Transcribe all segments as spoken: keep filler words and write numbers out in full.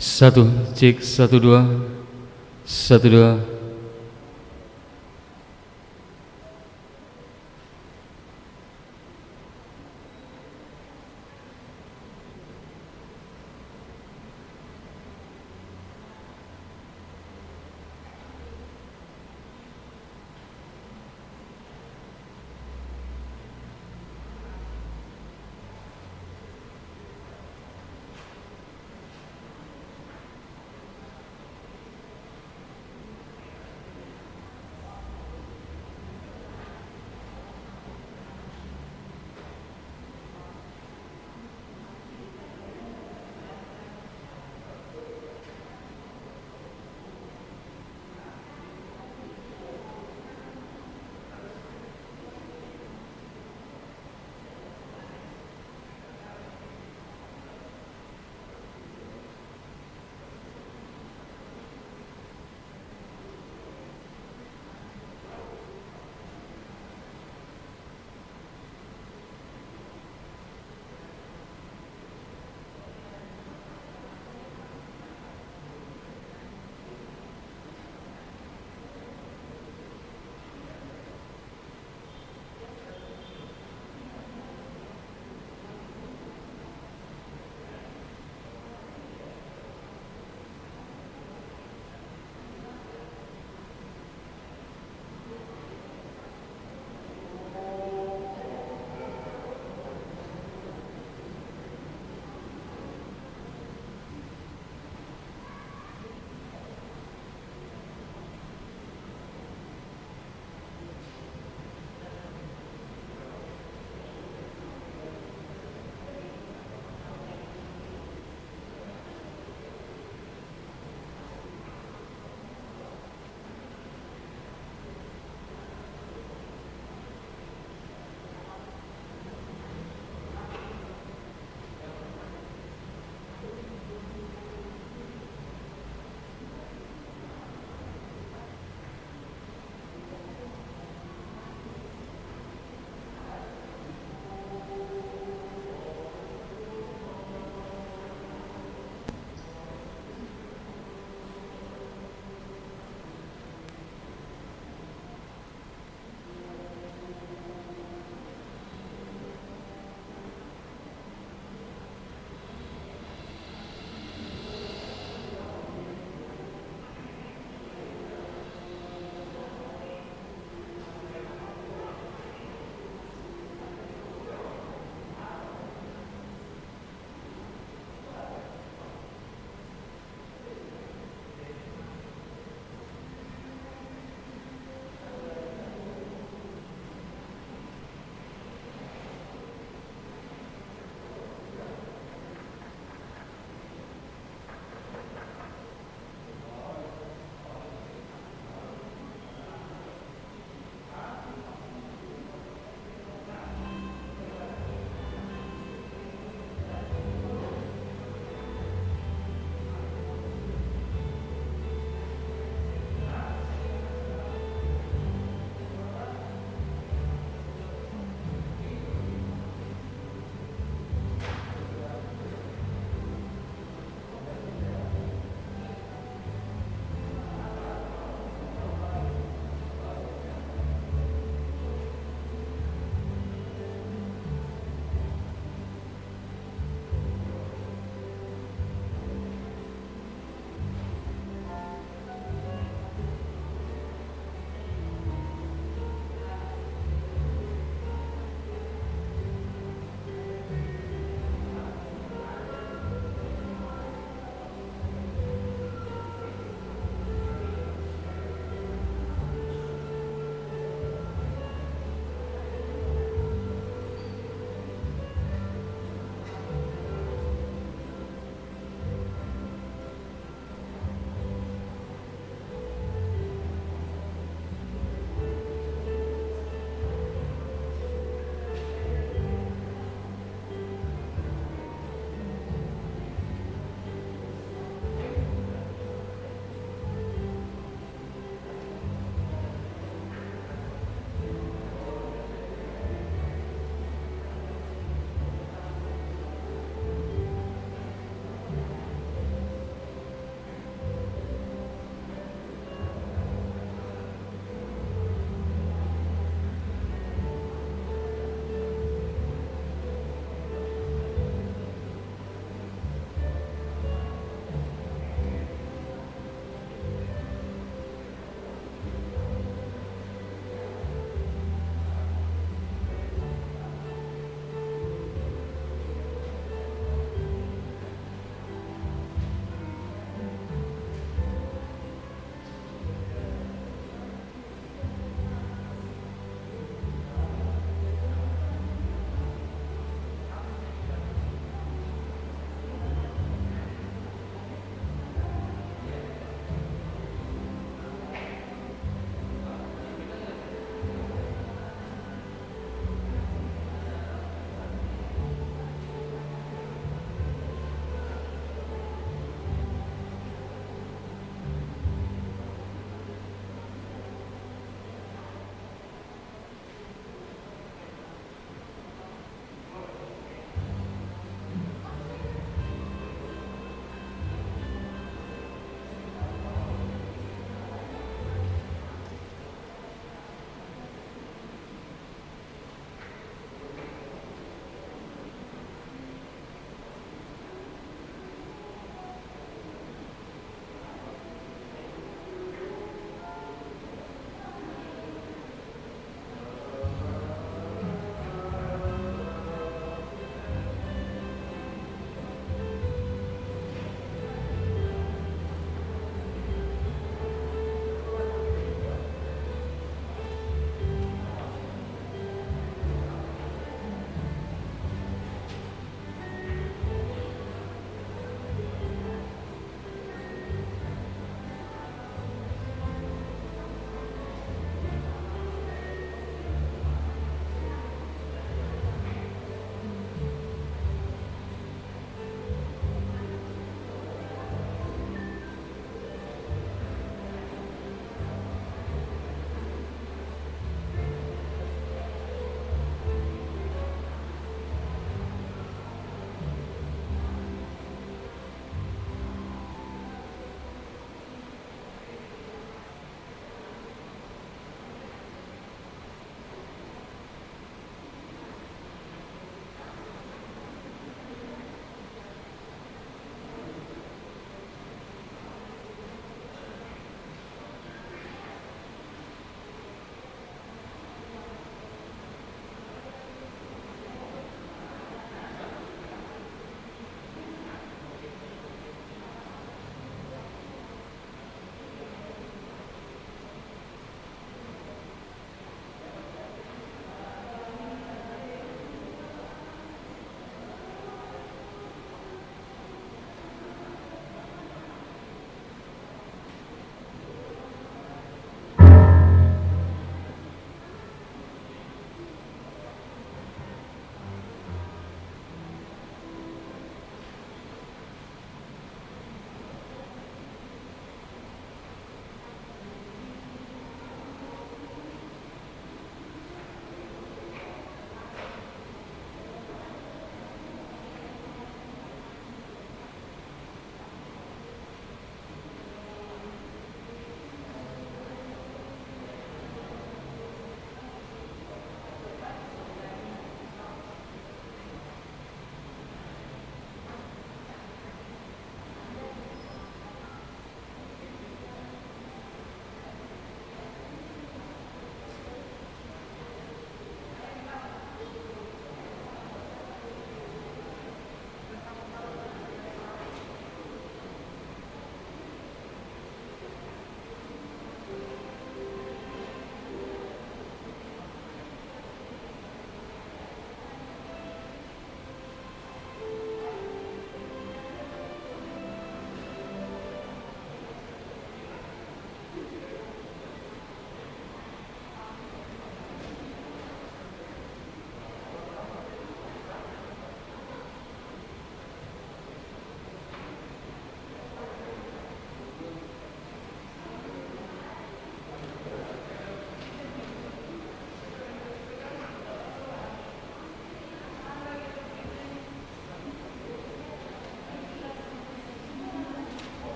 Satu, cek, satu, dua. Satu, dua.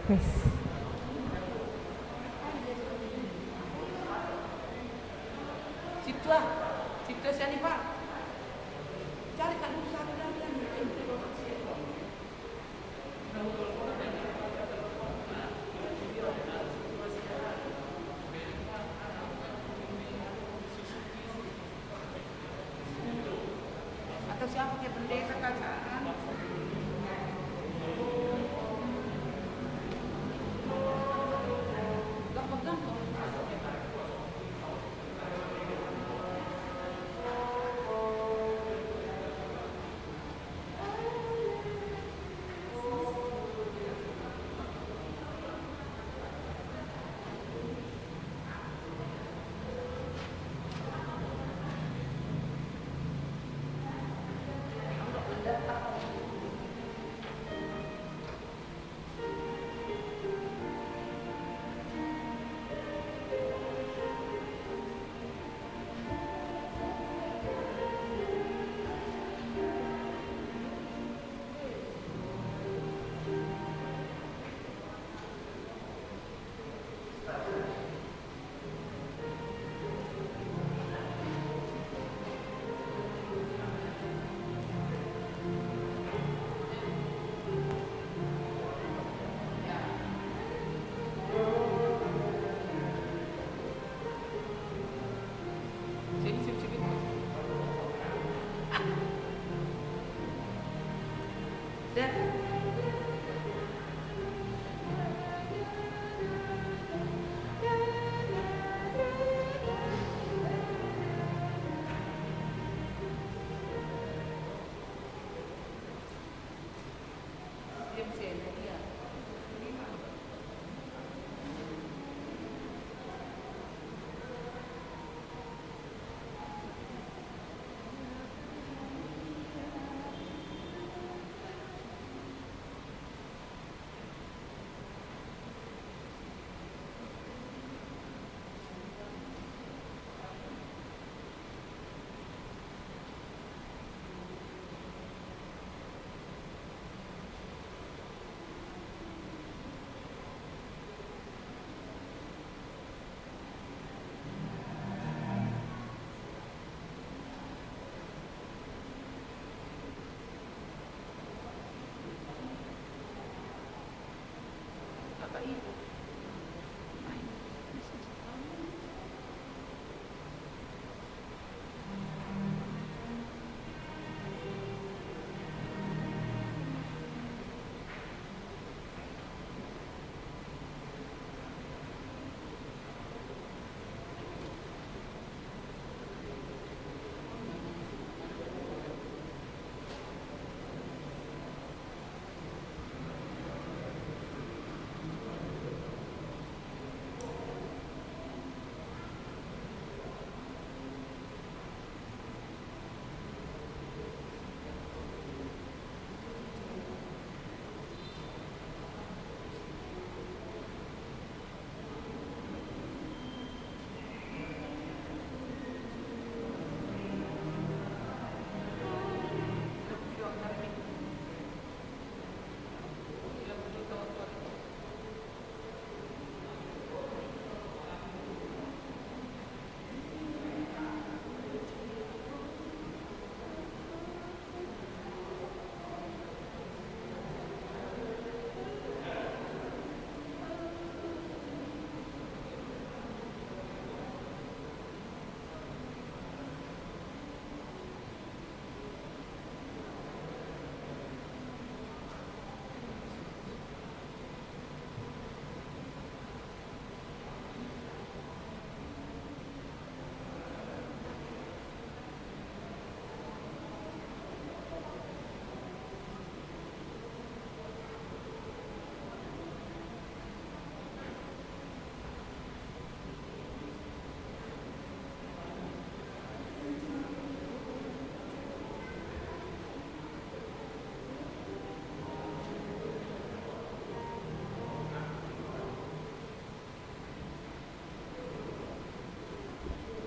Tes. Situa, situa sian i, Pak. Cari tak dulu satu lagi yang mungkin. Atau siapa, kayak pendeta kacaan. Gampang-gampang.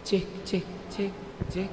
Cek, cek, cek, cek.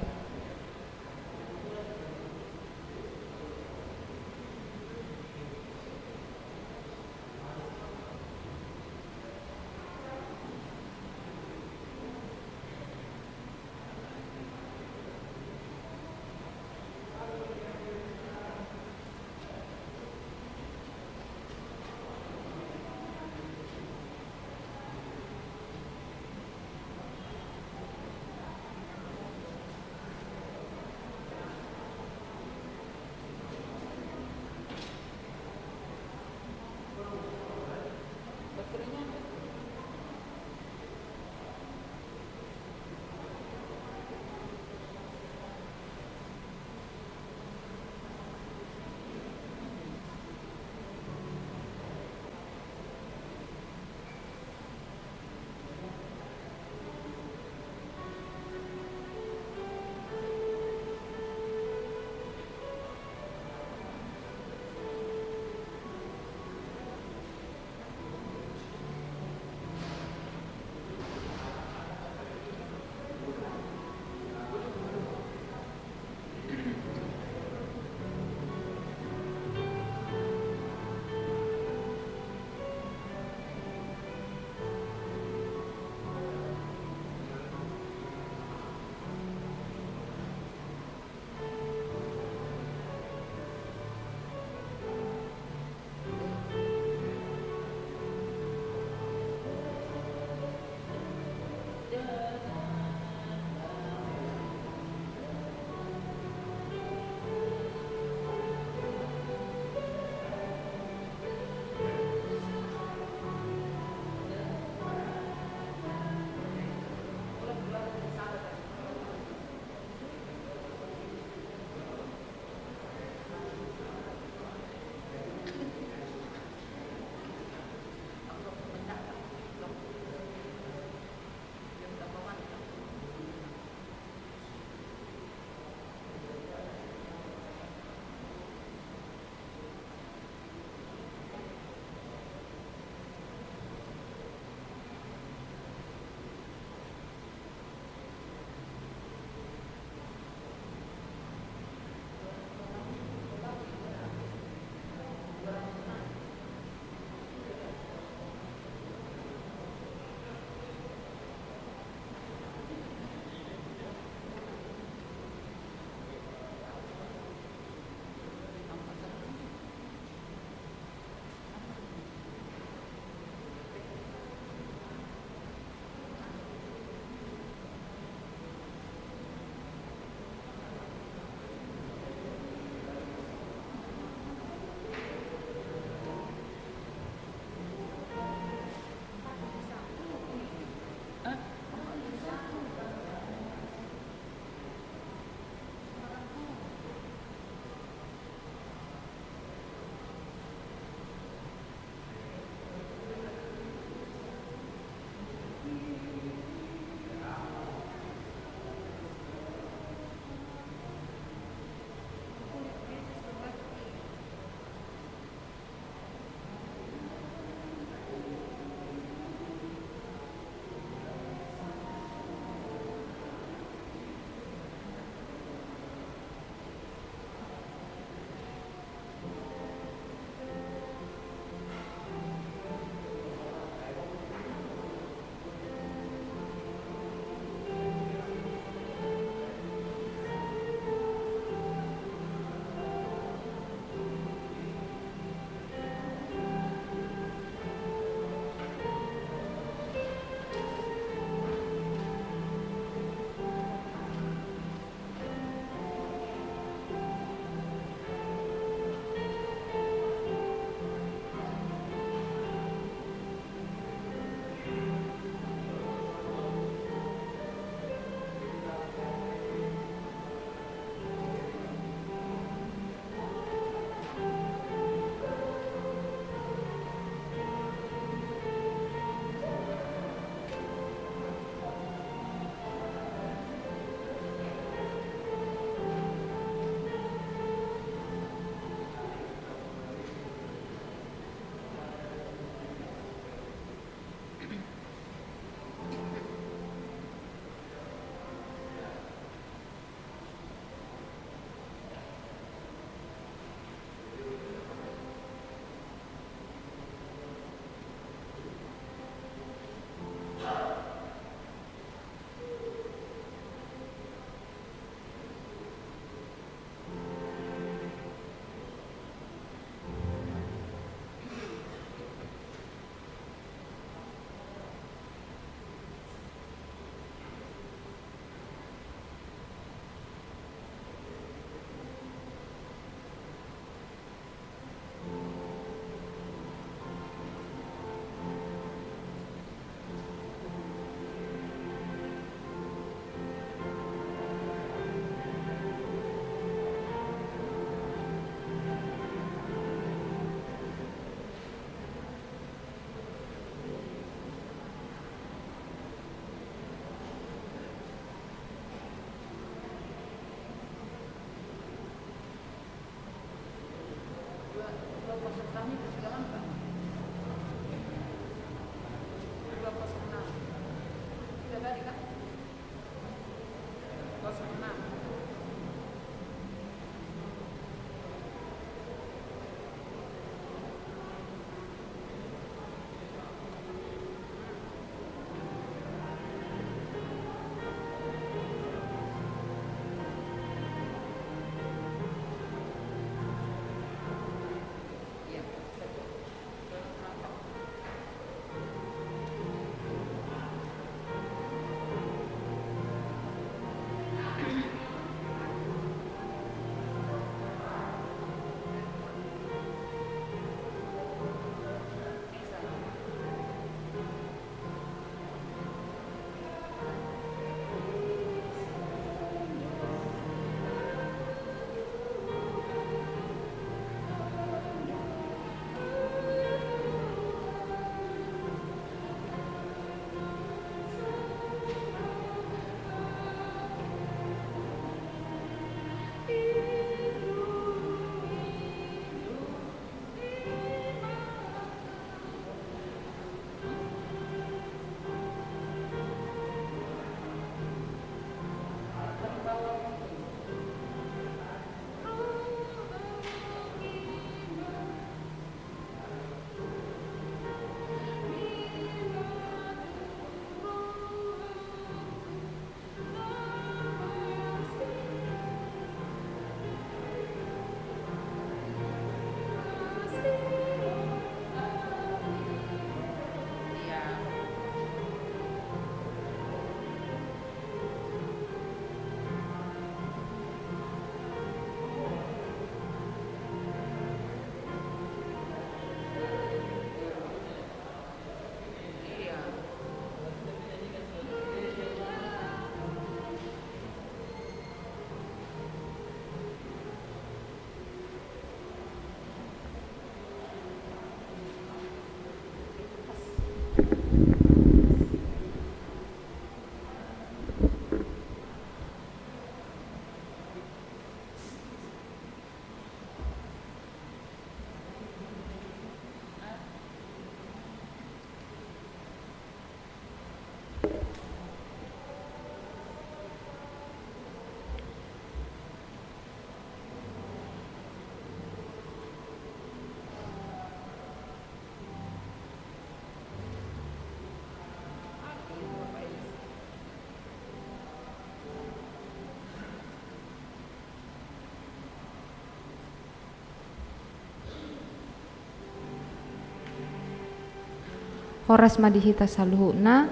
Horas ma di hita saluhutna.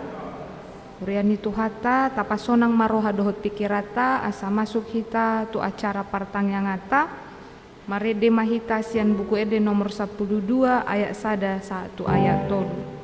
Huria ni Tuhanta, tapasonang ma roha dohot pikiranta asa masuk hita tu acara partangianganta. Marende ma hita sian Buku Ende nomor sampulu dua, ayat sada sahat tu ayat tolu.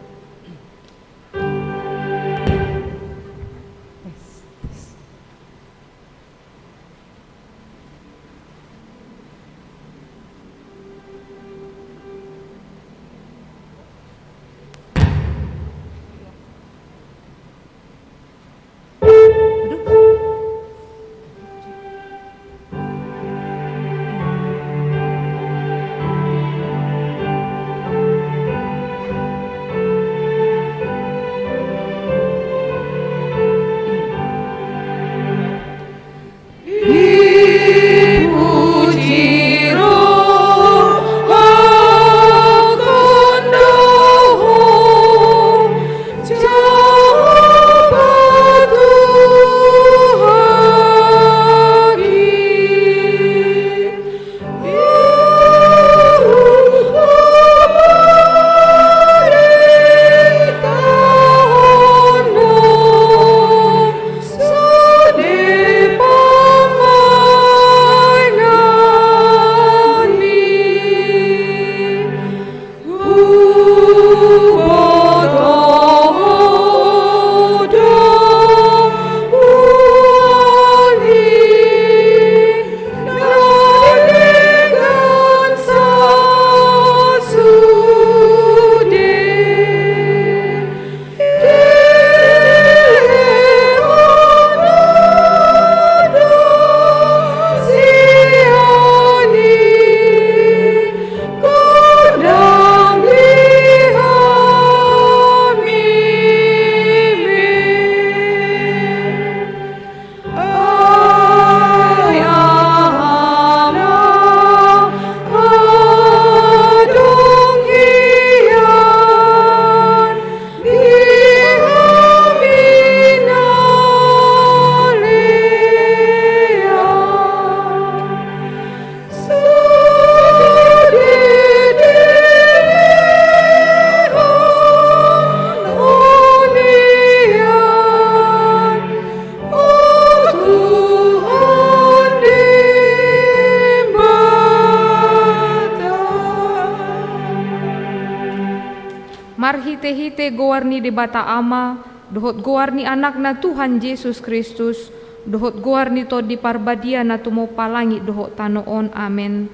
Marhitehite goar ni Debata Ama, dohot goar ni Anakna Tuhan Jesus Kristus, dohot goar ni Tondi Parbadia na tumompa langit dohot tano on. Amen.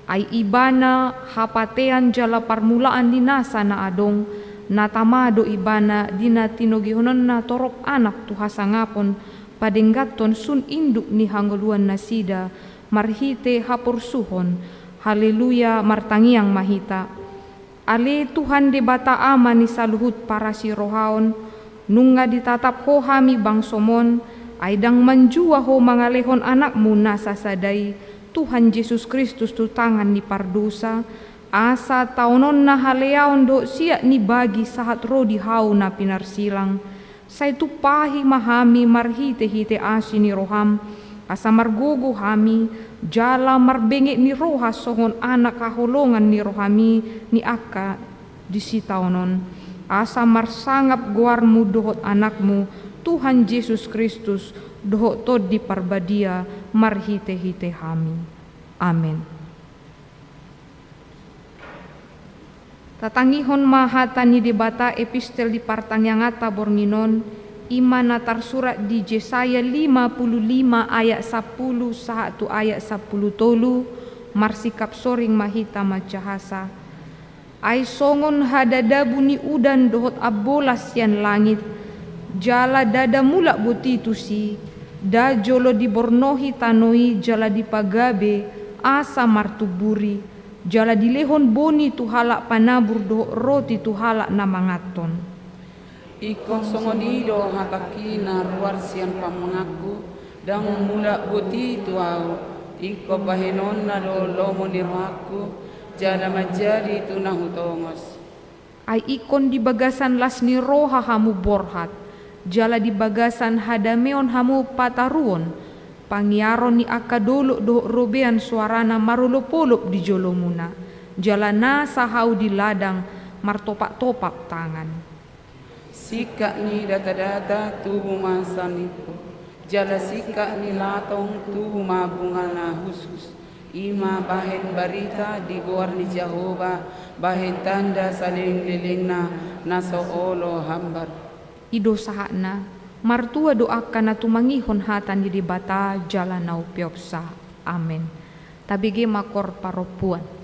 Ai Ibana hapatean jala parmulaan ni nasa na adong, na tama do Ibana di na tinogihononna torop anak tu hasangapon, padengganhon sun induk ni hangoluan nasida, marhite haporsuhon. Haleluya, martangiang ma hita. Ale Tuhan Debata Ama ni saluhut parasirohaon, nunga ditatap Ho hami bangsoMon, ai ndang manjua Ho mangalehon Anakmu na sasada i, Tuhan Jesus Kristus tu tangan ni pardosa, asa taononna haleaon dohot siat ni bagi sahat ro di hau na pinarsilang. Sai tumpahi ma hami marhitehite asi ni rohaM, asa margogo hami, jala marbenget ni roha songon anak haholongan ni rohaMi ni angka di sitaon on, asa marsangap goarMu dohot AnakMu, Tuhan Jesus Kristus, dohot Tondi Parbadia marhitehite hami. Amen. Tatangihon ma hata ni Debata epistel di partangianganta borngin on, i ma na tarsurat di Jesaya lima pulu lima ayat sampulu sahat tu ayat sampulu tolu, marsingkap soring ma hita manjahasa. Ai songon hadadabu ni udan dohot ambolas sian langit, jala ndada mulak boti tusi, nda jolo dibornohi tano i jala dipagabe asa martumburi, jala dilehon boni tu halak panabur dohot roti tu halak na manganhon. Ingkon songon i do hatangki na ruar sian pamanganku, ndang mulak boti tu ahu, ingkon bahenonna do lomo ni rohangku, jala manjadi tu na hutongos. Ai ingkon di bagasan las ni roha hamu borhat, jala di bagasan hadameon hamu pataruhon, pangiaron ni angka dolok dohot robean soarana marolopolop di jolomuna, jala nasa hau di ladang martopaktopak tangan. Singkat ni datadata tubu ma sangihon, jala singkat ni latong tubu ma bunga na hushus. I ma bahen barita di goar ni Jahowa, bahen tanda salelenglelengna na so olo hambar. I do sahatna. Martua do angka na tumangihon hata ni Debata jala na umpeopsa. Amen. Tabege ma Koor Parompuan.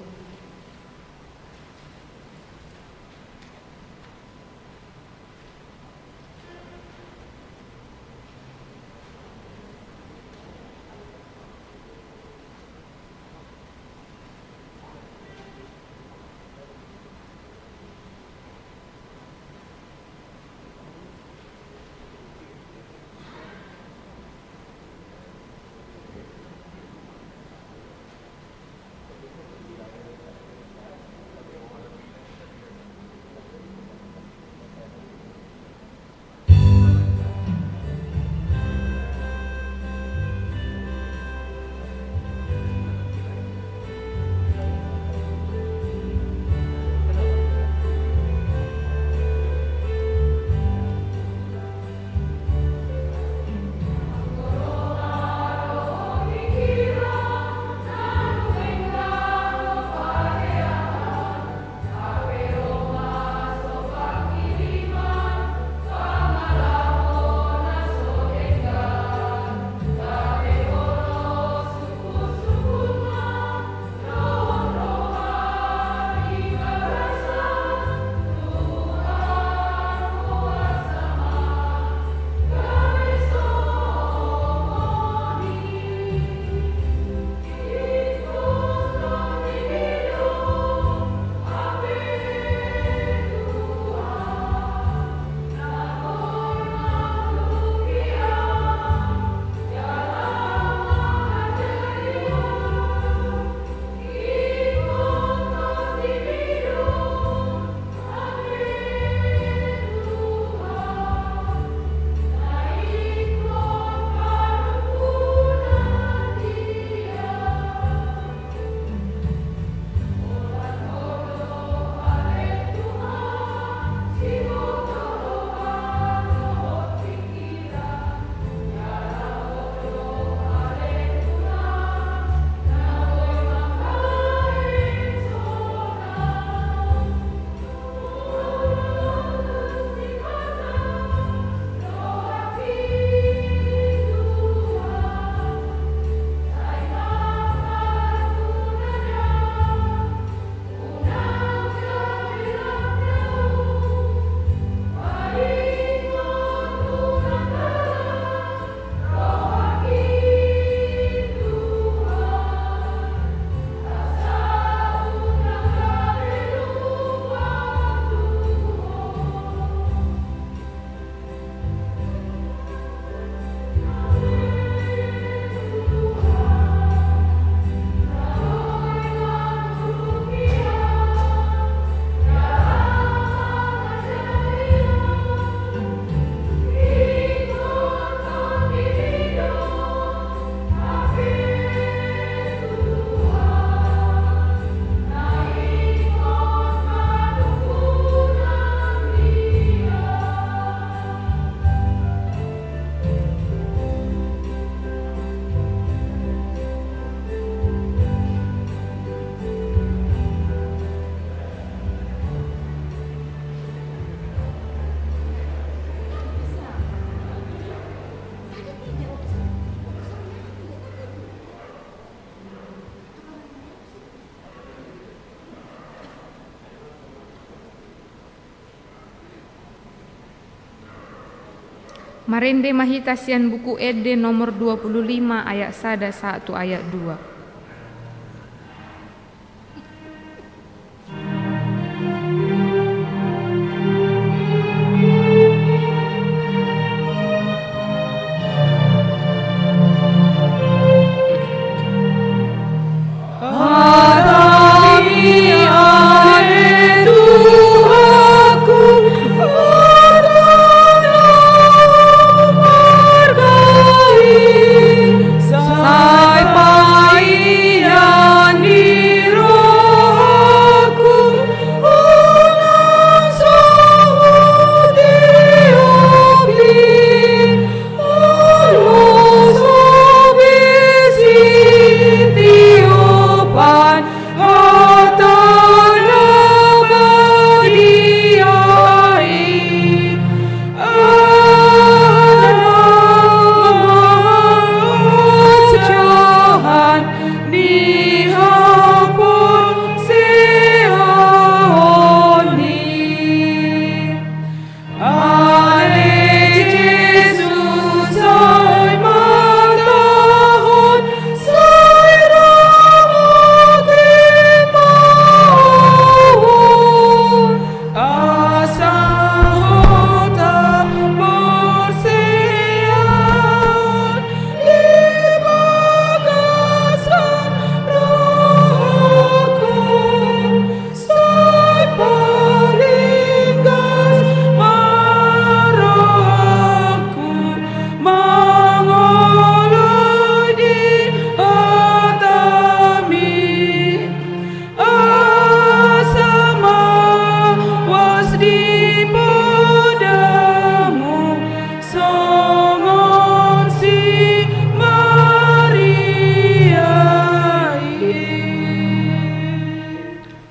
Marende ma hita sian Buku Ende nomor dua puluh lima ayat sada sahat tu ayat dua.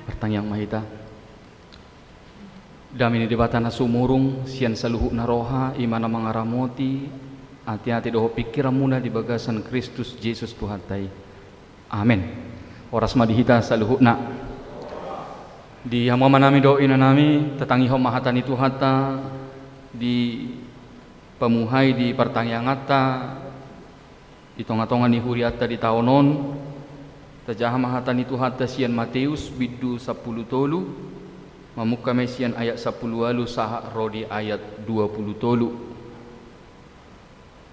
Martangiang ma hita. Dame ni Debata na sumurung sian saluhutna roha, i ma na mangaramoti ateate dohot pingkiranmuna di bagasan Kristus Jesus Tuhanta i. Amen. Horas ma di hita saluhutna. Di hamu amanami dohot inanami, tatangihon ma hata ni Tuhanta di pamuhai di partangianganta di tongatonga ni hurianta di taon on. Tajaha ma hata ni Tuhanta sian Mateus bindu sampulu tolu, mamungka ma i sian ayat sampulu ualu sahat ro di ayat dua pulu tolu.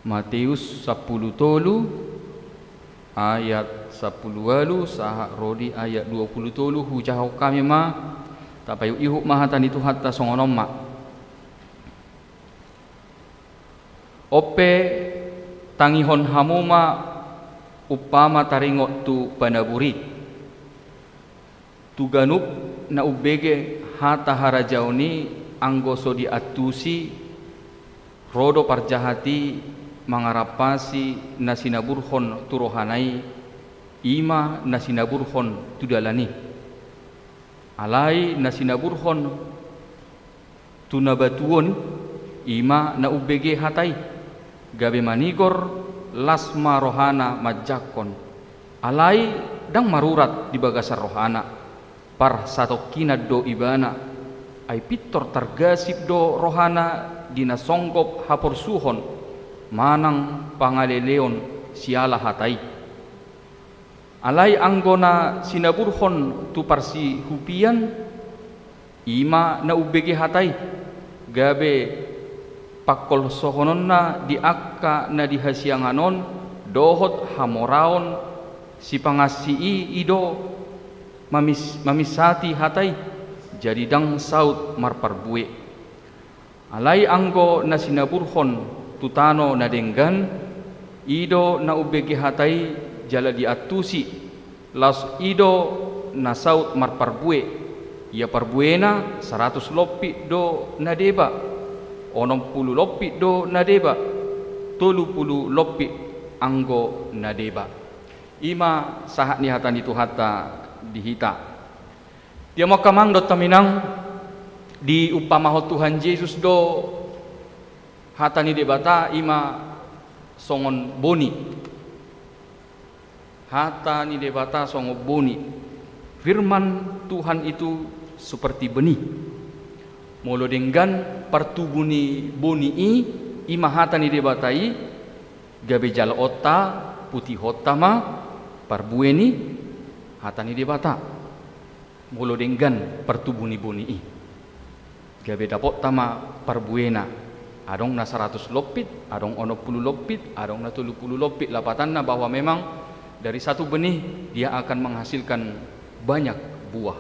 Mateus sampulu tolu ayat sampulu ualu sahat ro di ayat dua pulu tolu. Hujahahon hami ma, tapaihutihut ma hata ni Tuhanta, songon on ma. On pe, tangihon hamu ma umpama taringot tu panabur i. Tu ganup na umbege hata harajaon i, anggo so diantusi, ro do parjahat i mangarampasi na sinaburhon tu rohana i, i ma na sinaburhon tu dalan i. Alai na sinaburhon tu na batuon, i ma na umbege hata i, gabe manigor, las ma rohana manjangkon. Alai ndang marurat di bagasan rohana, parsatongkinan do ibana, ai pintor targasip do rohana di na songgop haporsuhon manang pangaleleon siala hata i. Alai anggo na sinaburhon tu parsihupian, i ma na umbege hata i, gabe pangkolsohononna di angka na di hasiangan on dohot hamoraon sipangansi i, i do mamis-, maminsati hata i, jadi ndang saut marparbue. Alai anggo na sinaburhon tu tano na denggan, i do na umbege hata i jala diantusi, laos i do na saut marparbue. Ia parbuena saratus lompit do na deba, onom pulu lompit do na deba, tolu pulu lompit anggo na deba. I ma sahat ni hata ni Tuhanta di hita. Dia mangka amang dohot inang, diumpamahon Tuhan Jesus do hata ni Debata i ma songon boni. Hata ni Debata songon boni. Firman Tuhan itu seperti benih. Molo denggan partubu ni boni i, I ma hata ni Debata i, gabe jaloonta, putihonta ma parbue ni hata ni Debata. Molo denggan partubu ni boni i, gabe dapotta ma parbuena. Adong na saratus lompit, adong onom pulu lompit, adong na tolu pulu lompit. Lapatanna bahwa memang dari satu benih dia akan menghasilkan banyak buah.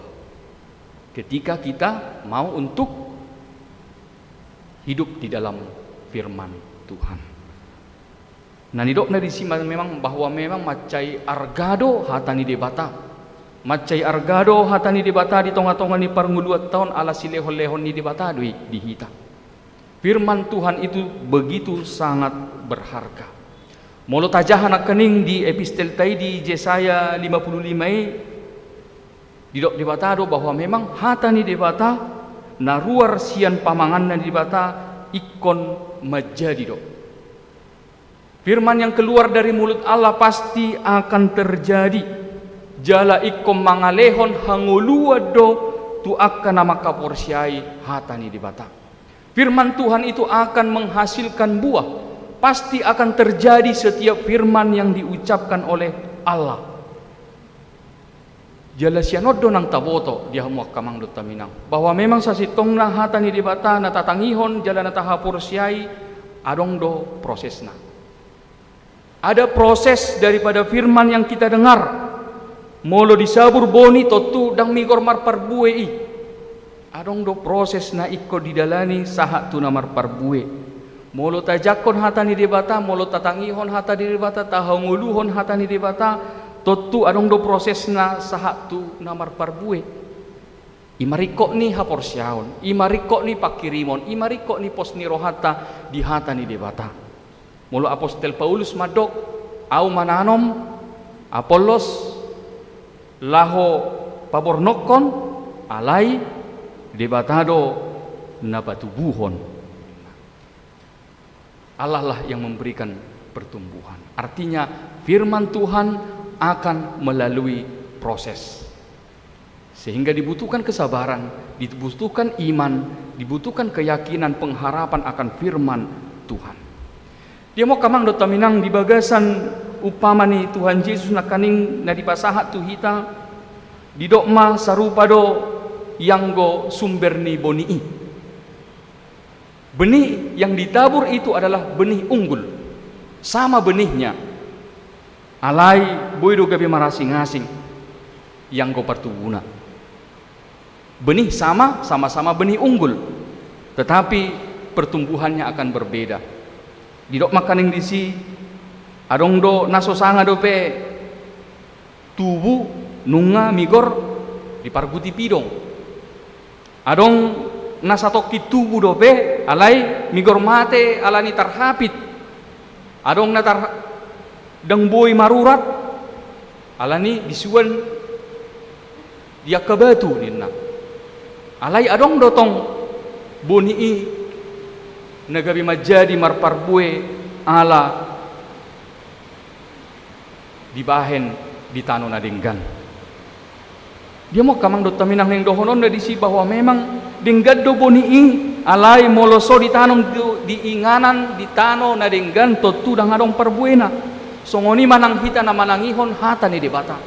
Ketika kita mau untuk hidup di dalam firman Tuhan. Na nidokna disi ma-, memang bahwa memang mansai arga do hata ni Debata. Mansai arga do hata ni Debata di tonga-tonga ni parngoluanta on, ala silehon-lehon ni Debata do i di hita. Firman Tuhan itu begitu sangat berharga. Molo tajaha nangkaning di epistelta i di Jesaya lima pulu lima i, didok Debata do bahwa memang hata ni Debata na ruar sian pamanganna ni Debata ingkon manjadi do. Firman yang keluar dari mulut Allah pasti akan terjadi. Jala ingkon mangalehon hangoluan do tu angka na mangkaporseai hata ni Debata. Firman Tuhan itu akan menghasilkan buah. Pasti akan terjadi setiap firman yang diucapkan oleh Allah. Jala sian on do nang taboto di hamu angka amang dohot inang, bahwa memang sasintongna hata ni Debata na tatangihon jala na tahaporseai, adong do prosesna. Ada proses daripada firman yang kita dengar. Molo disabur boni, tontu ndang migor marparbue i. Adong do proses na ingkon didalani sahat tu na marparbue. Molo tajangkon hata ni Debata, molo tatangihon hata ni Debata, tahangoluhon hata ni Debata, tontu adong do prosesna sahat tu na marparbue. I ma ringkot ni haporseaon, i ma ringkot ni panghirimon, i ma ringkot ni pos ni rohanta di hata ni Debata. Molo apostel Paulus mandok, "Ahu mananom, Apollos laho pabornokkon, alai Debata do na patubuhon." Allah lah yang memberikan pertumbuhan. Artinya, firman Tuhan akan melalui proses. Sehingga dibutuhkan kesabaran, dibutuhkan iman, dibutuhkan keyakinan, pengharapan akan firman Tuhan. Di hamu angka amang dohot inang, di bagasan umpama ni Tuhan Jesus nangkaning na dipasahat tu hita, didok ma sarupa do ianggo sumber ni boni i. Benih yang ditabur itu adalah benih unggul. Sama benihnya. Alai boi do gabe marasing-asing ianggo partubuna. Benih sama, sama-sama benih unggul. Tetapi pertumbuhannya akan berbeda. Didok nangkaning disi, adong do na so sanga dope tubu nunga migor diparguti pidong. Adong na satongkin tubu dope, alai migor mate alani tarhapit. Adong na tar-, ndang boi marurat, alani disuan di angka batu ninna. Alai adong do tong boni i na gabe manjadi marparbue ala dibahen di tano na denggan. Di hamu angka amang dohot inang, naeng dohononna disi bahwa memang denggan do boni i, alai molo so ditanom do di inganan di tano na denggan, tontu ndang adong parbuena. Songon i ma nang hita na manangihon hata ni Debata.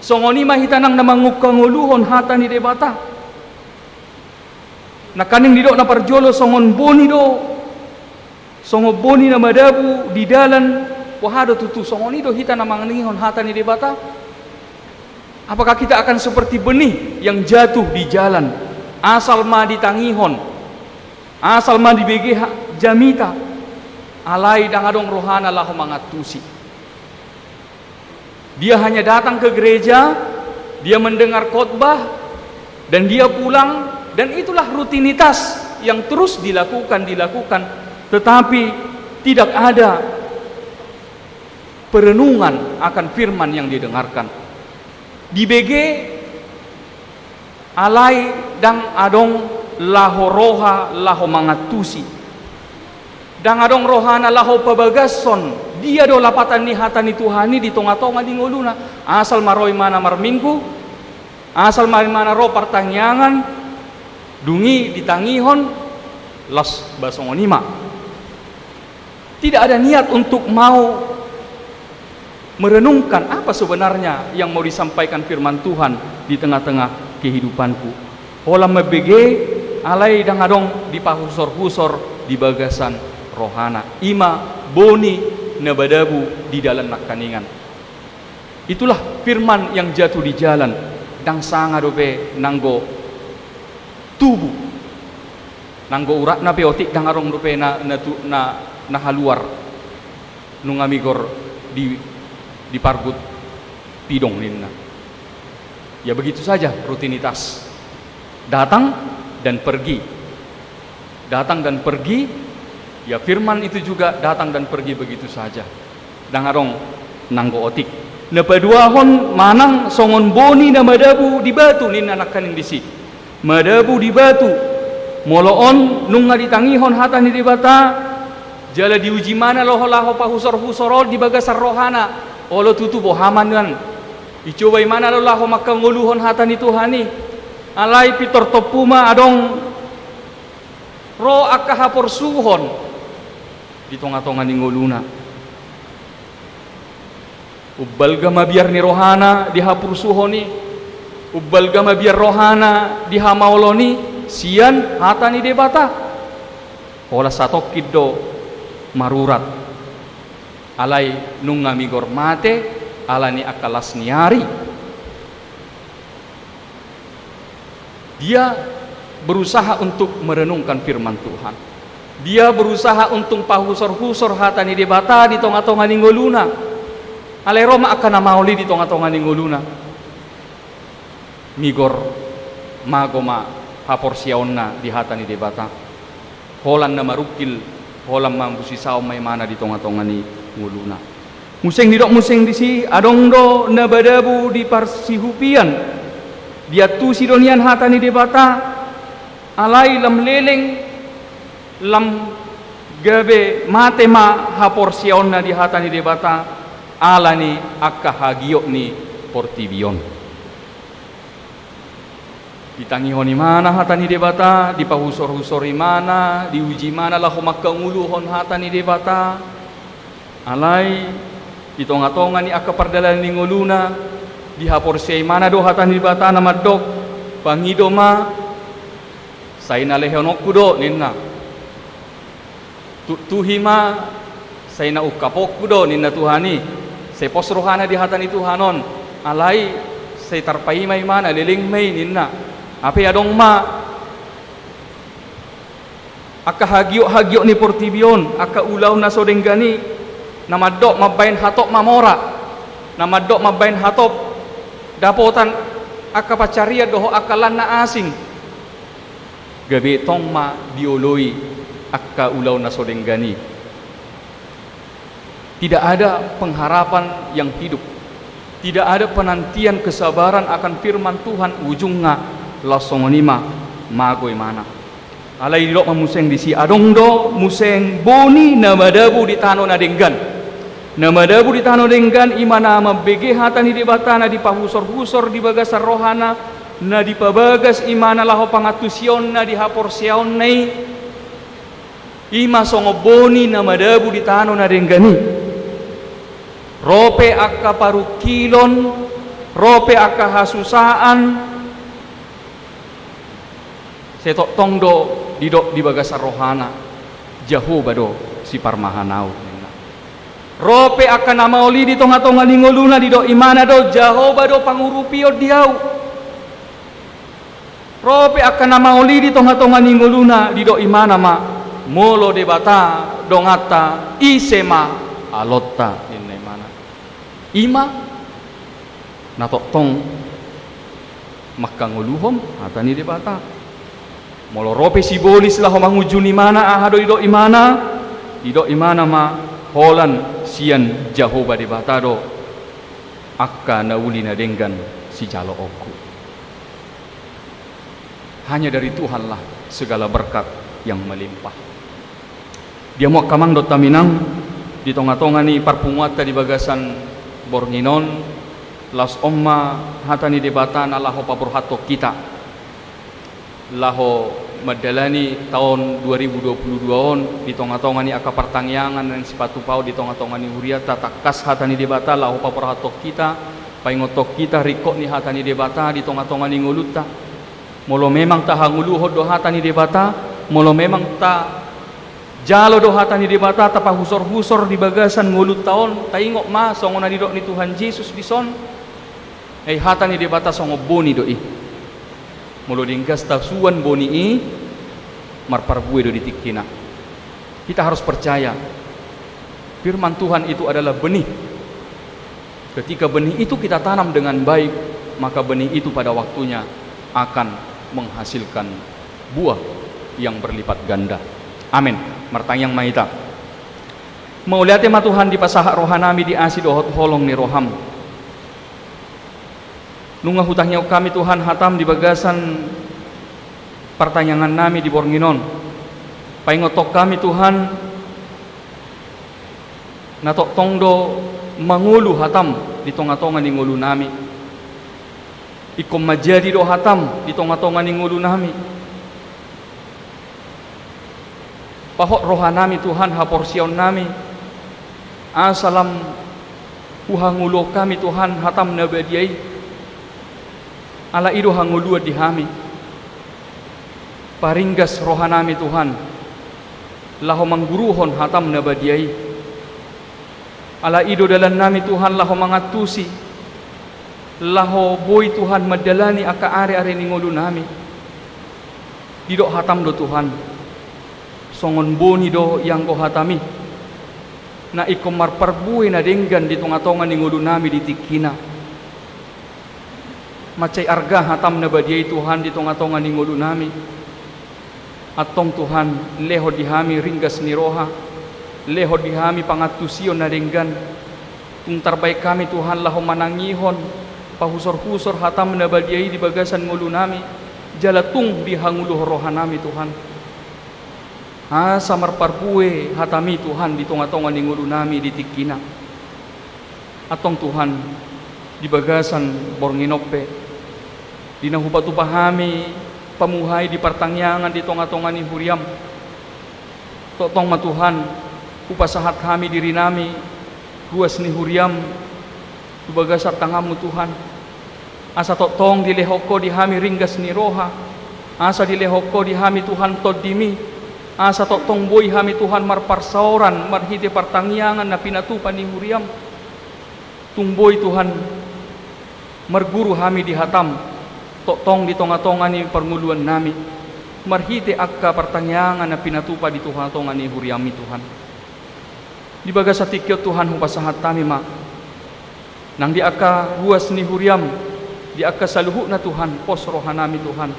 Songon i ma hita nang na mangungkangoluhon hata ni Debata. Nangkaning didok na parjolo, songon boni do, songon boni na madabu di dalan. Boha do tutu, songon i do hita na manangihon hata ni Debata? Apakah kita akan seperti benih yang jatuh di jalan, asal ma ditangihon, asal ma dibege ha-, jamita, alai ndang adong rohana laho mangantusi? Dia hanya datang ke gereja, dia mendengar khotbah, dan dia pulang, dan itulah rutinitas yang terus dilakukan, dilakukan, tetapi tidak ada perenungan akan firman yang didengarkan. Dibege, alai ndang adong laho roha laho mangantusi. Ndang adong rohana laho pabagashon dia do lapatan ni hata ni Tuhan i di tonga-tonga ni ngoluna. Asal ma ro imana marminggu, asal ma imana ro partangiangan, dung i ditangihon, las ba songon i ma. Tidak ada niat untuk mau merenungkan apa sebenarnya yang mau disampaikan firman Tuhan di tengah-tengah kehidupanku. Holan mambege, alai ndang adong dipahusor-husor di bagasan rohana. I ma boni na madabu di dalan nangkaningan. Itulah firman yang jatuh di jalan, ndang sanga dope nanggo tubu. Nanggo uratna pe otik ndang adong dope na, na tu-, na, na haluar. Nunga migor di, di pargut pidong ninna. Ya begitu saja rutinitas. Datang dan pergi. Datang dan pergi, ya firman itu juga datang dan pergi begitu saja. Ndang adong nanggo otik. Na paduahon manang songon boni na madabu di batu ninna nangkaning disi. Madabu di batu. Molo on nunga ditangihon hata ni Debata, jala diuji ma na laho, laho pahusor-husor on di bagasan rohana. Olo tutu boha ma nian. Dicoba i ma na laho mangkangoluhon hata ni Tuhan i. Alai pintor tompu ma adong ro angka haporsuhon di tonga-tonga ni ngoluna. Umbalga ma biar ni rohana di haporsuhon i. Umbalga ma biar rohana di hamaolon i sian hata ni Debata. Holan satongkin do marurat. Alai nunga migor mate ala ni angka las ni ari. Dia berusaha untuk merenungkan firman Tuhan. Dia berusaha untuk pahusor-husor hata ni Debata di tonga-tonga ni ngoluna. Alai ro ma angka na maol i di tonga-tonga ni ngoluna. Migor, mago ma haporseaonna di hata ni Debata. Holan na marungkil, holan mambusisaon ma imana di tonga-tonga ni ngoluna. Muse didok muse disi, adong do na madabu di parsihupian. Diantusi do nian hata ni Debata, alai lam leleng, lam gabe mate ma haporseaonna di hata ni Debata, ala ni angka hagiot ni portibi on. Ditangihon imana hata ni Debata, dipahusor-husor imana, diuji imana laho mangkangoluhon hata ni Debata. Alai di tonga-tonga ni angka pardalanan ni ngoluna, dihaporseai imana do hata ni Debata na mandok, pangido ma, sai na lehononku do ninna. Tuktuhi ma, sai na ungkaponku do ninna Tuhan i. Sai pos rohana di hata ni Tuhan on. Alai sai tarpaima imana, leleng ma i ninna. Hape adong ma angka hagiot-hagiot ni portibi on, angka ulaon na so denggan i, na mandok mambahen hatop mamora, na mandok mambahen hatop dapotan angka pansarian dohot angka lan na asing. Gabe tong ma dioloi angka ulaon na so denggan i. Tidak ada pengharapan yang hidup. Tidak ada penantian kesabaran akan firman Tuhan, ujungna laos songon i ma, mago imana. Alai didok ma muse disi, adong do muse boni na madabu di tano na denggan. Na madabu di tano denggan i ma na mambege hata ni Debata na dipahusor-husor di bagasan rohana, na dipabagas imana laho pangantusionna di haporseaonna i, i ma songon boni na madabu di tano na denggan i. Ro pe angka parungkilon, ro pe angka hasusaan, sai tongtong do didok di bagasan rohana, Jahowa do siparmahan ahu, ninna. Ro pe angka na maol i di tonga-tonga ni ngoluna, didok imana do, Jahowa do pangurupion di ahu. Ro pe angka na maol i di tonga-tonga ni ngoluna, didok imana ma, molo Debata donganta, ise ma alonta, ninna imana. I ma na tongtong mangkangoluhon hata ni Debata. Molo ro pe sibolis laho mangunjuni imana, aha do didok imana? Didok imana ma, holan sian Jahowa Debata do angka na uli na denggan sijaloonku. Hanya dari Tuhanlah segala berkat yang melimpah. Dia ma angka amang dohot inang, di tonga-tonga ni parpunguanta di bagasan borngin on, laos on ma hata ni Debata na laho paborhathon hita. Laho Mandalani taon dua ribu dua puluh dua on, di tonga-tonga ni angka partangiangan naeng sipatupaon di tonga-tonga ni hurianta, tangkas hata ni Debata laho paborhathon hita, paingothon hita ringkot ni hata ni Debata di tonga-tonga ni ngolunta. Molo memang tahangoluhon do hata ni Debata, molo memang tajalo do hata ni Debata, tapahusor-husor di bagasan ngolunta on, taingot ma songon na nidok ni Tuhan Jesus dison. Ai hata ni Debata songon boni do i. Molo denggan tasuan boni i, marparbue do di tingkina. Kita harus percaya, firman Tuhan itu adalah benih. Ketika benih itu kita tanam dengan baik, maka benih itu pada waktunya akan menghasilkan buah yang berlipat ganda. Amin. Martangiang ma hita. Mauliate ma Tuhan, dipasahat rohanami di asi dohot holong ni roham. Nunga hutangihon hami Tuhan hatam di bagasan partangiangannami di borngin on. Paingothon hami Tuhan, na tongtong do mangolu hatam di tonga-tonga ni ngolunami. Ingkon manjadi do hatam di tonga-tonga ni ngolunami. Pahot rohanami Tuhan, haporseaonnami, asa lam huhangoluhon hami Tuhan hatam na badia i. Ala i do hangoluan di hami. Paringgas rohanami Tuhan, laho mangguruhon hatam na badia i. Ala i do dalannami Tuhan laho mangantusi, laho boi Tuhan mandalani angka ari-ari ni ngolunami. Didok hatam do Tuhan, songon boni do ianggo hatami, na ingkon marparbue na denggan di tonga-tonga ni ngolunami di tingkina. Mansai arga hatam na badia i Tuhan di tonga-tonga ni ngolunami. Antong Tuhan, lehon di hami ringgas ni roha, lehon di hami pangantusion na denggan. Tung tarbaen hami Tuhan laho manangihon, pahusor-husor hatam na badia i di bagasan ngolunami, jala tung dihangoluhon rohanami Tuhan. Asa marparbue hatami Tuhan di tonga-tonga ni ngolunami di tingkina. Antong Tuhan, di bagasan borngin on pe, di na hupatupa hami pamuhai di partangiangan di tonga-tonga ni huriam. Tongtong ma Tuhan, hupasahat hami dirinami, ruas ni huriam, tu bagasan tanganmu Tuhan. Asa tongtong dilehon Ho di hami ringgas ni roha. Asa dilehon Ho di hami Tuhan tondimi. Asa tongtong boi hami Tuhan marparsaoran marhite partangiangan na pinatupa ni huriam. Tung boi Tuhan marguru hami di hatam, tongtong di tonga-tonga ni parngoluannami, marhite angka partangiangan na pinatupa di tonga-tonga ni huriami Tuhan. Di bagasan tingki on Tuhan hupasahat hami ma. Nang di angka ruas ni huriam, di angka saluhutna Tuhan, pos rohanami Tuhan.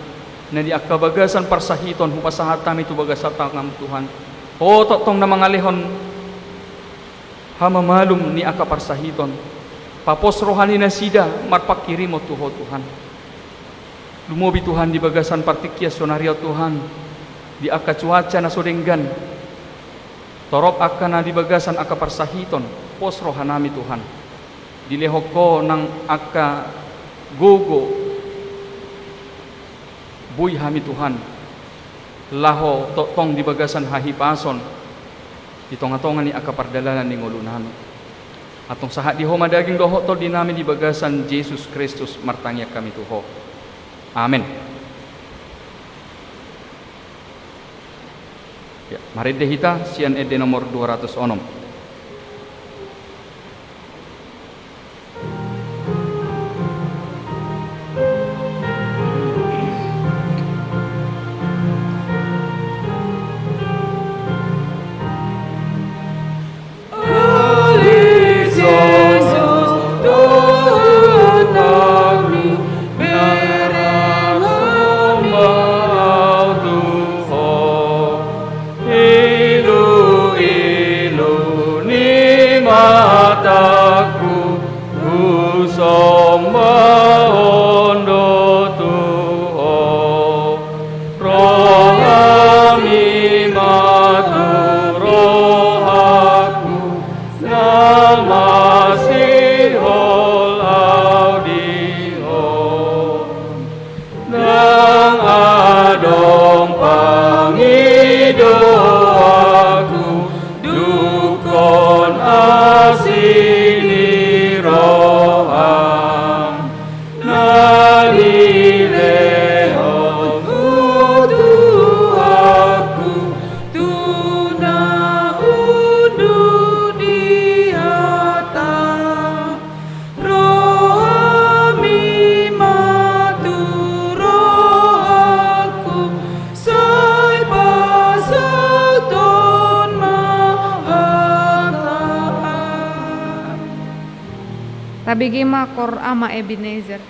Na di angka bagasan parsahiton hupasahat hami tu bagasan tanganmu Tuhan. Ho tongtong na mangalehon hamamalum ni angka parsahiton. Papos roha ni nasida marpanghirimon tu Ho Tuhan. Lumobi Tuhan di bagasan partingkian saonari on Tuhan. Di angka cuaca na so denggan. Torop angka na di bagasan angka parsahiton, pos rohanami Tuhan. Dilehon Ho nang angka gogo, boi hami Tuhan, laho tongtong di bagasan hahipason, di tonga-tonga ni angka pardalanan ni ngolunami. Antong sahat di Ho ma daging dohot tondinami di bagasan Jesus Kristus martangiang hami tu Ho. Amen. Ya, marende hita sian ende nomor dua ratus onom. Ilu-ilu ni matangku, husomba on do tu Ho. Rohami ma tu rohangku, na masihol au di Ho. Ndang adong pa Tabege ma, Kor Ama Ebenezer.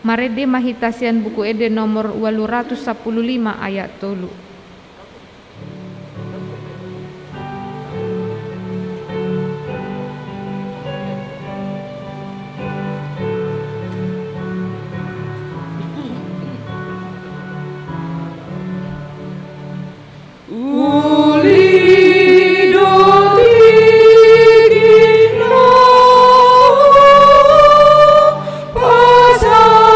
Marende ma hita sian Buku Ende nomor ualu ratus sampulu lima ayat tolu. Uli do tingki na pasahat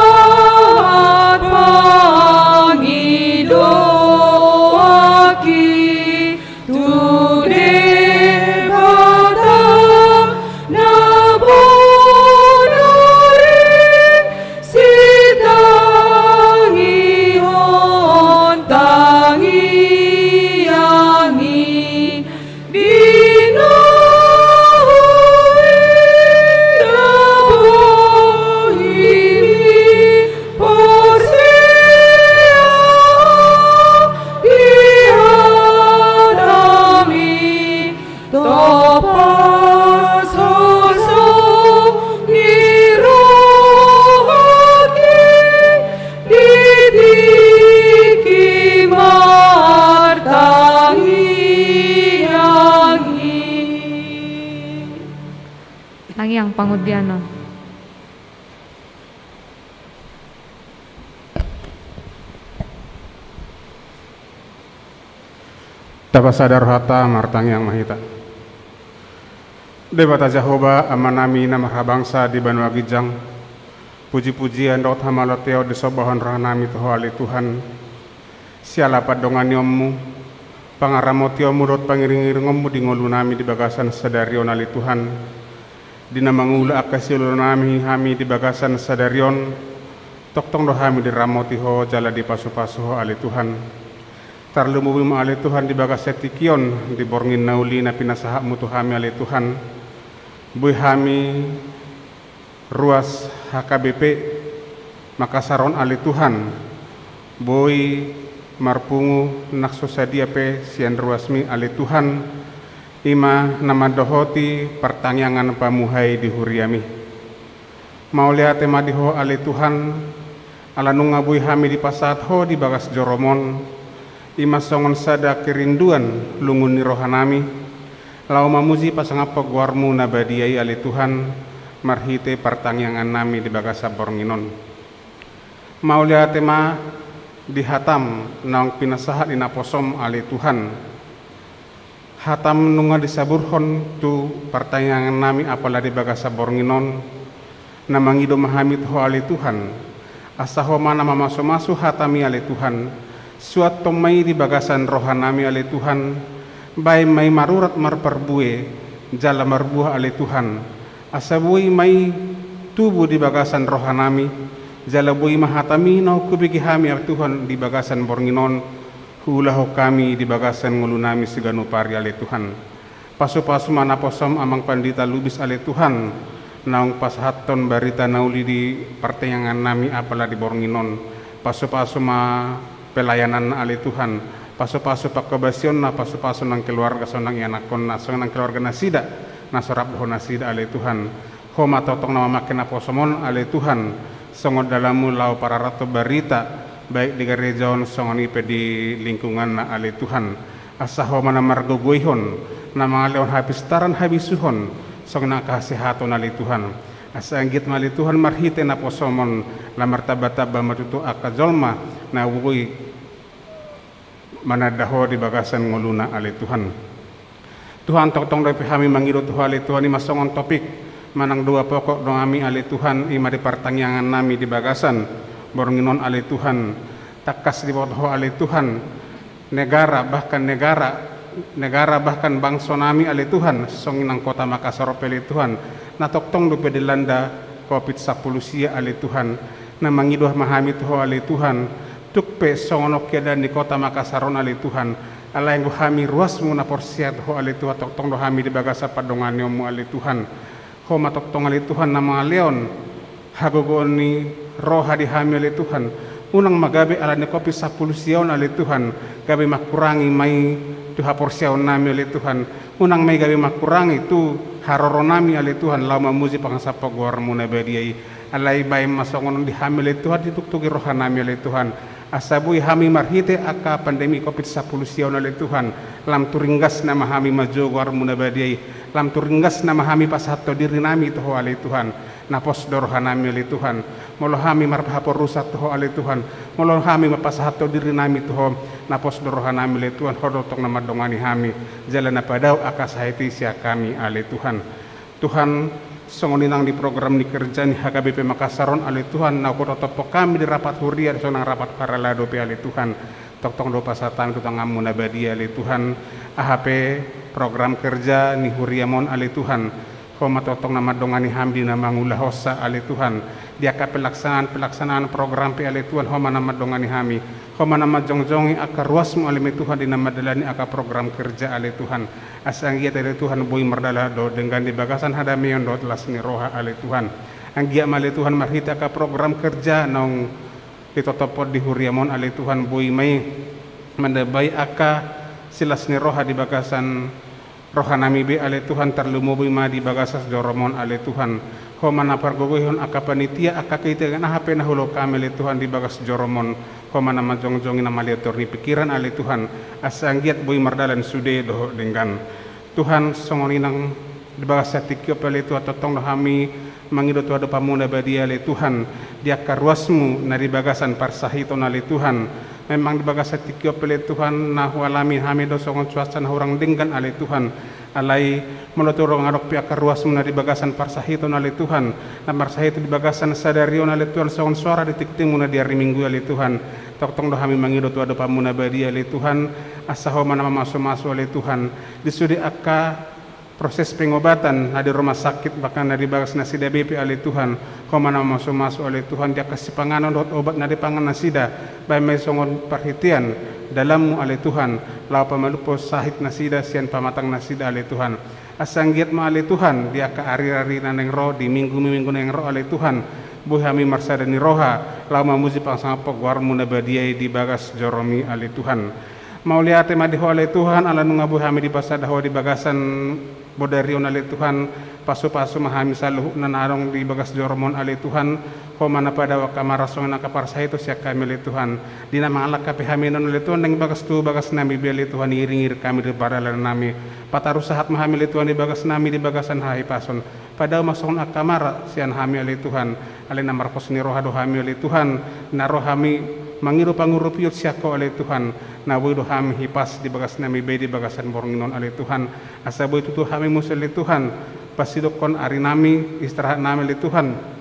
pangidoanki tu Debata na bonar i, sitangihon tangiang i. Di na huida bohimi porsea di hataMi, tompas hosa ni rohangki di tingki martangiang i. Tangiang pangundianon. Tapasada rohanta, martangiang ma hita. Debata Jahowa, Amanami na marhabangsa di banua ginjang, puji-pujian dohot hamauliateon disombahon rohanami tu Ho ale Tuhan, siala pandonganionMu, pangaramotionMu dohot pangiring-iringonMu di ngolunami di bagasan sadari on ale Tuhan. Di na mangula angka siulaonnami hami di bagasan sadari on, tongtong do hami diramoti Ho jala dipasu-pasu Ho ale Tuhan. Tarlumobi ma ale Tuhan di bagasan tingki on, di borngin na uli na pinasahatMu tu hami ale Tuhan. Boi hami ruas H K B P Makassar on ale Tuhan, boi marpungu nang so sadia pe sian ruasMi ale Tuhan, i ma na mandohoti partangiangan pamuhai di huriaMi. Mauliate ma di Ho ale Tuhan, ala nunga boi hami dipasahat Ho di bagas joroMon, i ma songon sada kerinduan lungun ni rohanami, laho mamuji pasangaphon goarMu na badia i ale Tuhan, marhite partangiangannami di bagasan borngin on. Mauliate ma di hataM naung pinasahat di naposoM ale Tuhan. HataM nunga disaburhon tu partangiangannami apala di bagasan borngin on, na mangido ma hami tu Ho ale Tuhan, asa Ho ma na mamasu-masu hataMi ale Tuhan, suanhon ma i di bagasan rohanami ale Tuhan, bahen ma i marurat marparbue, jala marbuah ale Tuhan, asa boi ma i tubu di bagasan rohanami, jala boi ma hataMi naung hubege hami ale Tuhan di bagasan borngin on, huulahon hami di bagasan ngolunami siganup ari ale Tuhan. Pasu-pasu ma naposoM Amang Pandita Lubis ale Tuhan, naung pasahathon barita na uli di partangiangannami apala di borngin on. Pasu-pasu ma pelayananna ale Tuhan, pasu-pasu pangkobasionna, pasu-pasu nang keluarga songon nang ianakhonna, songon nang keluarga nasida na so rap dohot nasida ale Tuhan. Ho ma tongtong na mamangke naposoM on ale Tuhan, songon dalanMu laho pararathon barita, baik di gareja on songon i pe di lingkunganna ale Tuhan. Asa Ho ma na margogoihon, na mangalehon hapistaran habisuhon, songon nang hasehaton ale Tuhan. Asa anggiat ma ale Tuhan marhite naposoM on, na martamba-tamba ma tutu angka jolma na boi mananda Ho di bagasan ngoluna ale Tuhan. Tuhan, tongtong dope hami mangido tu Ho ale Tuhan, i ma songon topik manang dua pokok do hami ale Tuhan, i ma di partangiangannami di bagasan borngin on ale Tuhan. Tangkas diboto Ho ale Tuhan, negara bahkan negara, negara bahkan bangsonami ale Tuhan, songon nang Kota Makassar pe ale Tuhan, na tongtong dope dilanda Covid sampulu sia ale Tuhan, na mangido ma hami tu Ho ale Tuhan, tung pe songon on keadaan di Kota Makassar on ale Tuhan, alai anggo hami ruasMu na porsea tu Ho ale Tuhan, tongtong do hami di bagasan pandonganionMu ale Tuhan. Ho ma tongtong ale Tuhan na mangalehon hagogoon ni roha di hami ale Tuhan. Unang ma gabe ala ni Covid sampulu sia on ale Tuhan, gabe mangkurangi ma i tu haporseaonnami ale Tuhan. Unang ma i gabe mangkurangi tu haroronami ale Tuhan, laho mamuji pasangaphon goarMu na badia i. Alai baen ma songon on di hami ale Tuhan, ditugtugi rohanami ale Tuhan, asa boi hami marhite angka pandemi covid sampulu sia on ale Tuhan, lam tu ringgasna ma hami manjou goarmu na badia i, lam tu ringgasna ma hami pasahathon dirinami tu Ho ale Tuhan. Na pos do rohanami ale Tuhan, molo hami marhaporusan tu Ho ale Tuhan, molo hami marpasahathon dirinami tu Ho, na pos do rohanami ale Tuhan, Ho do tongtong na mandongani hami, jala na padao angka sahit i sian hami ale Tuhan. Tuhan, songon i nang di program ni kerja ni H K B P Makassar on ale Tuhan, na hutotophon hami di rapat huria, songon nang rapat parhalado pe ale Tuhan, tongtong do pasahat hami tu tanganmu na badia ale Tuhan, aha pe program kerja ni huriam on ale Tuhan, Ho ma tongtong na mandongani hami di na mangulahonsa ale Tuhan, di angka pelaksanaan-pelaksanaan program pe ale Tuhan, Ho ma na mandongani hami, Ho ma na manjongjongi angka ruasmu ale Tuhan di na mandalani angka program kerja ale Tuhan. Asa anggiat ale Tuhan boi mardalan dohot denggan di bagasan hadameon dohot las ni roha ale Tuhan. Anggiat ma ale Tuhan marhite angka program kerja naung ditotophon di huriam on ale Tuhan, boi ma i mandambai angka silas ni roha di bagasan rohanami be ale Tuhan, tarlumobi ma di bagas jorom on ale Tuhan. Ho ma na pargogoihon angka panitia, angka kegiatan aha pe na huulahon hami ale Tuhan di bagas jorom on. Ho ma na manjongjongi, na maliatori pikiran ale Tuhan, asa anggiat boi mardalan sude dohot denggan. Tuhan, songon i nang di bagas sahat tingki on pe ale Tuhan, tongtong do hami mangido tu adopanmu na badia ale Tuhan, di angka ruasmu na di bagasan parsahiton ale Tuhan. Memang di bagas sahat tingki on pe ale Tuhan, na hualami hami do songon cuaca na hurang denggan ale Tuhan. Alai molo tung adong pe angka ruasmu na di bagasan parsahiton ale Tuhan, na marsahit di bagasan sadari on ale Tuhan, songon soara di tingtingmu na di ari Minggu i ale Tuhan, tongtong do hami mangido tu adopanmu na badia ale Tuhan, asa Ho ma na mamasumasu ale Tuhan, di sude angka proses pengobatan na di rumah sakit, bahkan na di bagas nasida be pe ale Tuhan, Ho ma na mamasumasu ale Tuhan, di angka sipanganon dohot obat na dipangan nasida, baen ma i songon parhitean dalanmu ale Tuhan, laho pamalumhon sahit nasida sian pamatang nasida ale Tuhan. Asa anggiat ma ale Tuhan, di angka ariari na naeng ro, di minggu-minggu na naeng ro ale Tuhan, boi hami marsada ni roha laho mamuji, pangasangap goarmu na badia i di bagas jorom i ale Tuhan. Mauliate ma di Ho ale Tuhan, ala nunga boi hami dipasada Ho di bagasan bodari on ale Tuhan, pasupasu ma hami saluhutna na adong di bagas jorom on ale Tuhan. Ho ma na padao angka mara songon angka parsahiton sian hami ale Tuhan. Di na mangalangka pe hami on ale Tuhan, naeng bagas tu bagasnami be ale Tuhan, iring-iring hami di pardalanannami. Pataru sahat ma hami ale Tuhan di bagasnami di bagasan hahipason. Padao ma songon angka mara sian hami ale Tuhan. Alai na marpos ni roha do hami ale Tuhan, na ro hami mangido pangurupion sian Ho ale Tuhan, na boi do hami hipas di bagasnami be di bagasan borngin on ale Tuhan. Asa boi tutu hami muse ale Tuhan pasidokkon arinami, istirahatnami ale Tuhan,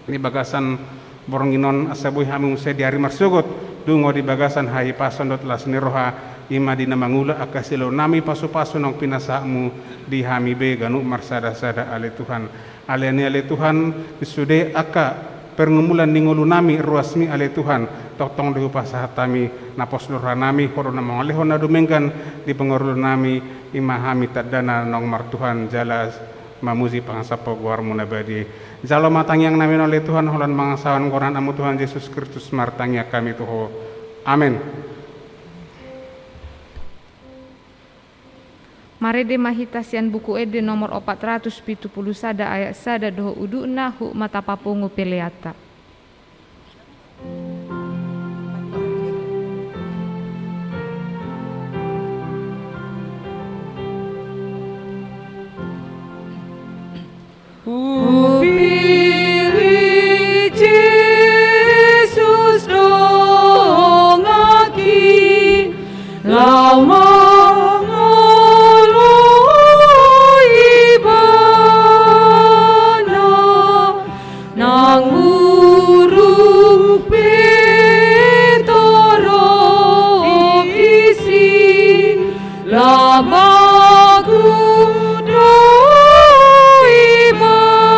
di bagasan borngin on, asa boi hami muse di ari marsogot dungo di bagasan hahipason dohot las ni roha, i ma di na mangula angka siulaonnami pasupasu naung pinasahatmu di hami be ganup marsadasada ale Tuhan. Alani i ale Tuhan, di sude angka pergumulan ni ngolunami ruasmi ale Tuhan, tongtong do hupasahat hami, na pos do rohanami, Ho do na mangalehon na dumenggan di parngoluonnami, i ma hami tandana naung martuhan jala mamuji, pangasangap goarmu na badia i. Jalo ma tangiangnami on ale Tuhan, holan mangasahon goar ni anakmu Tuhan Jesus Kristus martangiang hami tu Ho. Amen. Marende ma hita sian Buku Ende nomor opat ratus pitu pulu sada ayat sada dohot udutna, hot ma tapapungu peleanta. Hupilih Jesus donganki, laho mangoloi ibana, nang muruk pe torop disi, laho mangudut do ibana.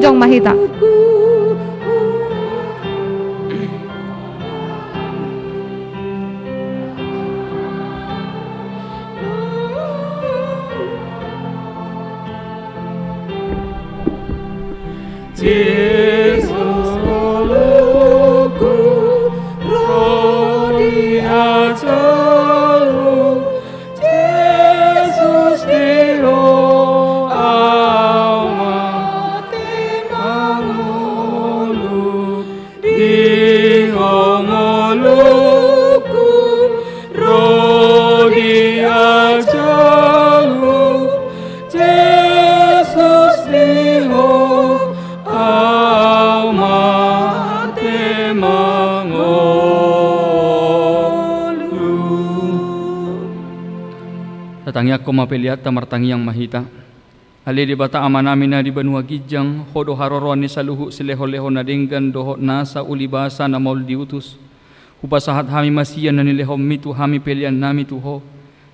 Tong ma hita. Jesus, ngolungku ro di ajalmu. Jesus, di Ho au mate mangolu. Di Ho ngolungku ro di ajalmu, Jesus, di Ho au mate mangolu. Tatangiangkon ma peleanta, martangiang ma hita. Ale Debata Amanami na di banua ginjang, Ho do haroroan ni saluhut silehonlehon na denggan dohot nasa ulibasa na maol diutus. Hupasahat hami ma sian na nilehonmi tu hami peleannami tu Ho.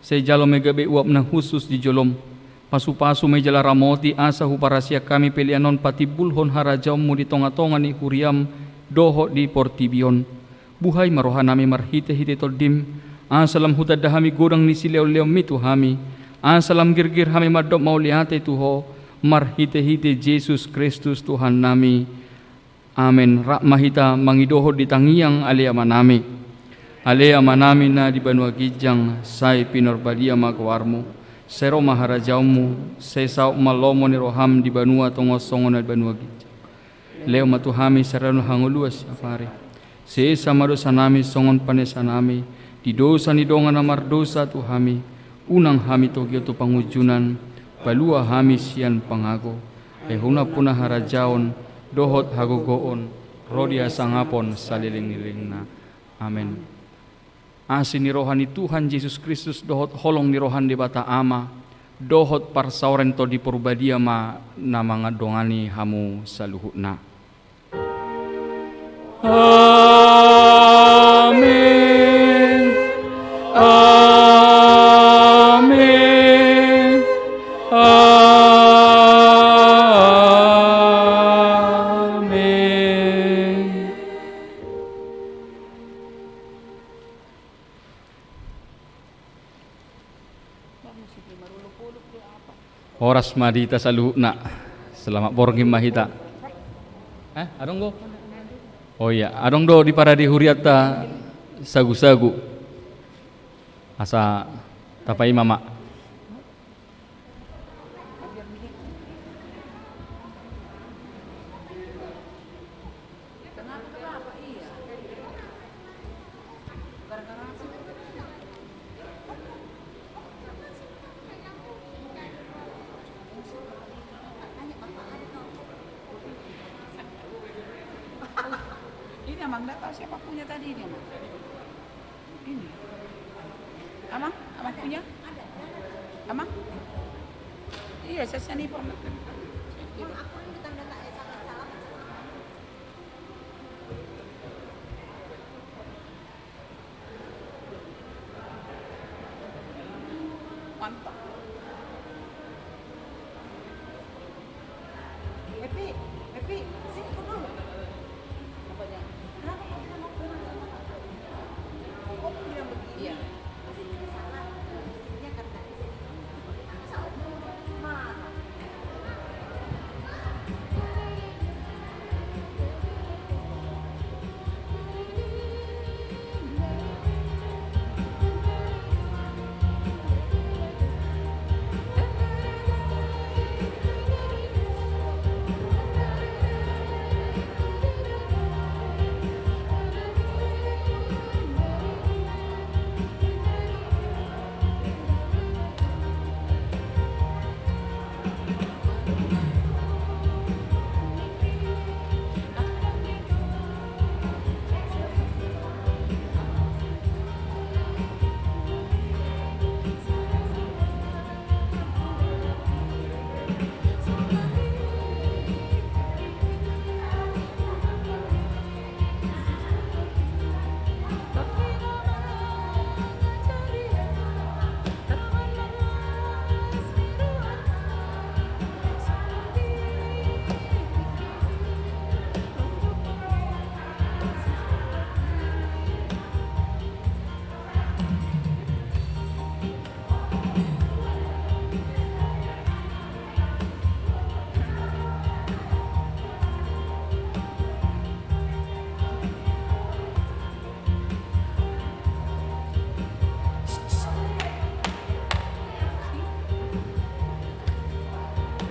Sai jalo ma gabe uap na hushus di jolom. Pasupasu ma i jala ramoti asa huparasian hami pelean on patimbulhon harajaonmu di tongatonga ni huriam dohot di portibi on. Buhai ma rohanami marhitehite Tondim, asa lam hutanda hami godang ni silehonlehonmi tu hami, asa lam girgir hami mandok mauliate tu Ho marhitehite Jesus Kristus Tuhannami. Amen. Rap ma hita mangidohon di tangiang Ale Amanami. Ale Amanami na di banua ginjang, sai pinarbadia ma goarmu. Sai ro ma harajaonmu. Sai saut ma lomo ni roham di banua tonga on songon na di banua ginjang. Lehon ma tu hami sadari on hangoluan siapari. Sesa ma dosanami songon panesanami di dosa ni dongan na mardosa tu hami. Unang hami togihon tu pangunjunan, palua hami sian pangago. Ai hona puna harajaon dohot hagogoon ro di hasangapon saleleng ni lelengna. Amen. Asi ni roha ni Tuhan Jesus Kristus dohot holong ni roha ni Debata Ama dohot parsaoran ni Tondi Parbadia ma na mandongani hamu saluhutna. Amen. Amen. Amen. Horas ma di hita saluhutna. Selamat borngin ma hita. Eh, adong do? Oh iya, adong do di parade hurianta sagusagu. Asa tapaima ma. Ini Amang, nggak tahu siapa punya tadi ini, Amang. Ini. Amang, Amang punya? Amang? Iya, saya sini, Pak. Mantap. Happy, Happy, sini dulu.